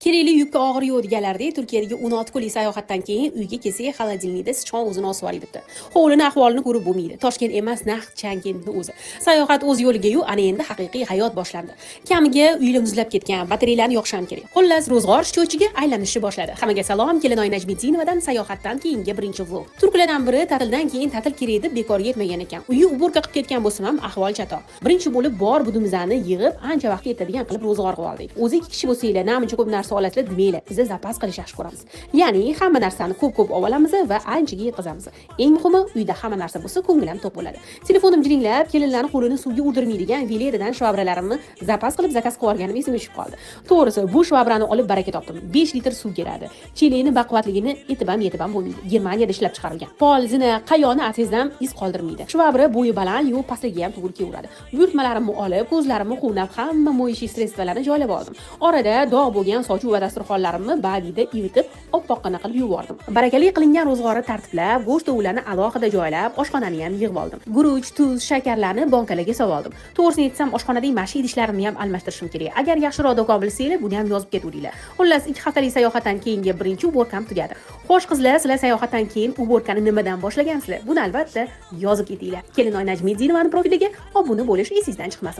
Kerakli yubka og'ir yo'q deganlaridek, Turkiyadagi 16 kunlik sayohatdan keyin uyga kelsak, холодильник da sichqon o'zini osib yuboribdi. Hovlini ahvolini ko'rib bo'lmaydi. Toshkent emas, naq Changkentni o'zi. Sayohat o'z yo'liga-yu, ana endi haqiqiy hayot boshlandi. Kamiga uylar muzlab ketgan, batareyalarni yoqish ham kerak. Xullas, ro'zg'or счётчик ga aylanishni boshladi. Hammaga salom, Kelinoy Najmiddinovadan sayohatdan keyingi birinchi vlog. Turklardan biri ta'tildan keyin ta'til kerak deb bekorga aytmagan ekan. Uyi уборка qilib ketgan bo'lsam ham, ahvol chatoq. Birinchi bo'lib bor budimizni yig'ib, ancha vaqt yetadigan qilib ro'zg'or qilib oldik. O'zi ikki kishi bo'lsanglar, namuncha ko'p narsa olasizlar demanglar. Biz запас qilish yaxshi ko'ramiz. Ya'ni hamma narsani ko'p-ko'p olib olamiz va anchaga yetkazamiz. Eng muhimi, uyda hamma narsa bo'lsa, ko'ngil ham to'q bo'ladi. Telefonim jiringlab, kelinlarni qo'lini suvga urdirmaydigan Veledadan shvabralarimni запас qilib заказ qilib olganim esimga tushib qoldi. To'g'risi, bu shvabrani olib baraka topdim. 5 litr suv keladi. Chelakni baquvvatligini aytib ham yetib ham bo'lmaydi. Germaniyada ishlab chiqarilgan. Pol, zina, qayoni atsangizdan iz qoldirmaydi. Shvabra bo'yi baland, yo'q pastligiga ham to'g'ri kelaveradi. Buyurtmalarimni olib, ko'zlarimni quvnab, hamma моющий средство larni joylab oldim. Orada dog' bo'lgan sochuv va dasturxonlarimni badida ivitib, oppoqqina qilib yuvib. Barakali qilingan ro'zg'orni tartiblab, go'sht tovuqlarni alohida joylab, oshxonani ham yig'ib oldim. Guruch, tuz, shakarlarni bankalarga solib oldim. To'g'risini aytsam, oshxonadagi mashi idishlarimni ham almashtirishim kerak. Agar yaxshiroq do'kon bilsanglar, buni ham yozib ketaveringlar. Xullas, 2 haftalik sayohatdan keyingi birinchi уборка m tugadi. Xo'sh, qizlar, sizlar sayohatdan keyin уборка ni nimadan boshlagansizlar? Buni albatta yozib ketinglar. Kelinoy Najmiddinovaning profiliga obuna bo'lish esingizdan chiqmasin.